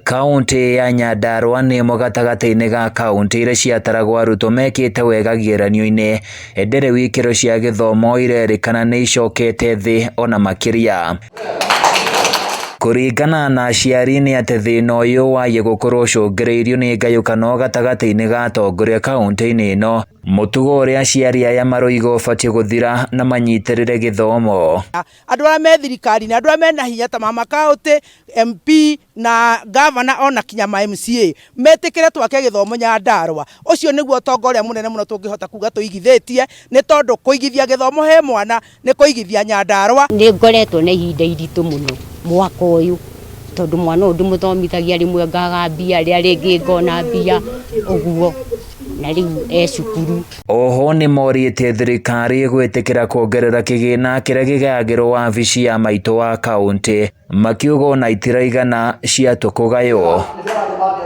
Kaũntĩ ya Nyandarua nĩ ĩmwe gatagatĩ-inĩ ga kaũntĩ iria ciataragwo arutwo mekĩte wega igeranio-inĩ, ĩndĩ rĩu ikĩro cia gĩthomo irerĩkana nĩ icokete thĩ ona makĩria. Kũringana na aciari nĩ atĩ thĩna ũyũ waiye gũkorwo ũcũngĩrĩirio nĩ ngayũkano gatagatĩ-inĩ ga atongoria kaũntĩ-inĩ ĩno, mũtugo ũrĩa aciari aya maroiga ũbatiĩ gũthira na manyitĩrĩre gĩthomo. Andũ arĩa me thirikari-inĩ, andũ arĩa mena hinya ta mama kaũntĩ, MP na gavana, ona kinya ma MCA metĩkĩre twake gĩthomo Nyandarua. Ũcio nĩguo ũtonga ũrĩa mũnene mũno tũngĩhota kuga tũigithĩtie, nĩ tondũ kũigithia gĩthomo he mwana nĩ kũigithia Nyandarua. Nĩ ngoretwo na ihinda iritũ mũno mwaka ũyũ, tondũ mwana ũyũ ndĩmũthomithagia, rĩmwe ngaga mbia, rĩrĩa rĩngĩ ngona mbia, ũguo, na rĩu e cukuru. Oho nĩ morĩtie thirikari gwĩtĩkĩra kuongerera kĩgĩna kĩrĩa kĩgayagĩrwo wabici ya maitũ wa kaũntĩ, makiuga ona itiraigana ciatua kũgaywo.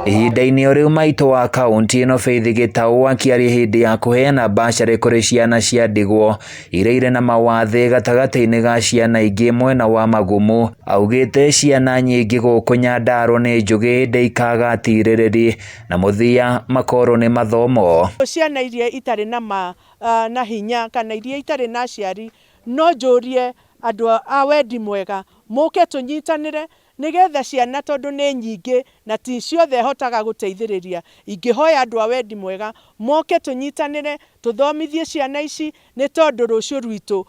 Ihinda-inĩ o rĩu, maitũ wa kaũntĩ ĩno Faith Gĩtaũ akĩaria hĩndĩ ya kũheana mbacarĩ kũrĩ ciana cia ndigwa iria irĩ na mawathe gatagatĩ-inĩ ga ciana ingĩ mwena wa Magumu, augĩte ciana nyingĩ gũkũ Nyandarua nĩ njũgĩ ĩndĩ ikaga atirĩrĩri na mũthia makorwo nĩ mathomo. Ciana iria itarĩ na, ma, na hinya kana iria itarĩ na aciari, no njũrie andũ a wendi mwega mũke tũnyitanĩre nĩgetha ciana, tondũ nĩ nyingĩ na ti ciothe hotaga gũteithĩrĩria, ingĩhoya andũ a wendi mwega moke tũnyitanĩre tũthomithie ciana ici, nĩ tondũ rũciũ rwitũ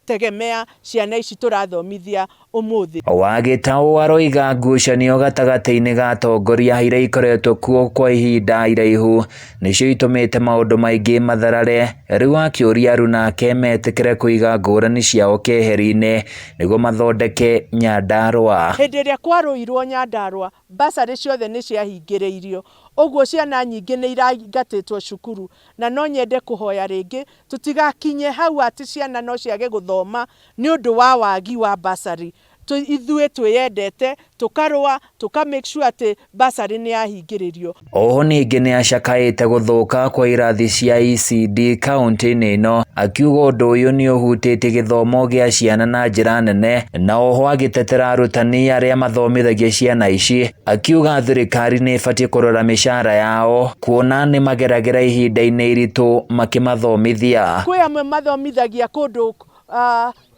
rũrategemea ciana ici tũrathomithia ũmũthĩ. Wagĩtaũ aroiga ngucanio gatagatĩ-inĩ ga atongoria iria ikoretwo kuo kwa ihinda iraihu nĩcio itũmĩte maũndũ maingĩ matharare. Rĩu akĩũria aruna ake metĩkĩre kũiga ngũrani ciao keheri-inĩ nĩguo mathondeke Nyandarua. Hĩndĩ ĩrĩa kwarũirwo Nyandarua, basarĩ ciothe nĩ ciahingĩrĩirio, ũguo ciana nyingĩ nĩ iraingatĩtwo cukuru, na no nyende kũhoya rĩngĩ tũtigakinye hau atĩ ciana no ciage gũthoma nĩ ũndũ wa wagi wa basarĩ. Ithuĩ twĩyendete tũkarũa tũka make sure atĩ basarĩ nĩ yahingĩrĩrio. Oho ningĩ nĩ acakaĩte gũthũka kwa irathi cia ECD kaũntĩ-inĩ ĩno, akiuga ũndũ ũyũ nĩ ũhutĩtie gĩthomo gĩa ciana na njĩra nene, na oho agĩtetera arutani arĩa mathomithagia ciana ici, akiuga thirikari nĩ ĩbatiĩ kũrora mĩcara yao kuona nĩ mageragĩra ihinda-inĩ iritũ makĩmathomithia. Kwĩ amwe mathomithagia kũndũ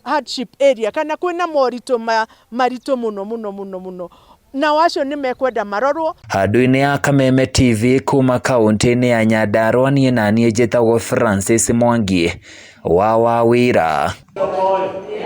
hardship area kana kwĩna moritũ maritũ mũno mũno mũno mũno, nao acio nĩ mekwenda marorwo. Handũ-inĩ ya Kameme TV kuma kaũntĩ-inĩ ya Nyandarua, niĩ na niĩ njĩtagwo Francis Mwangi wa Wawira.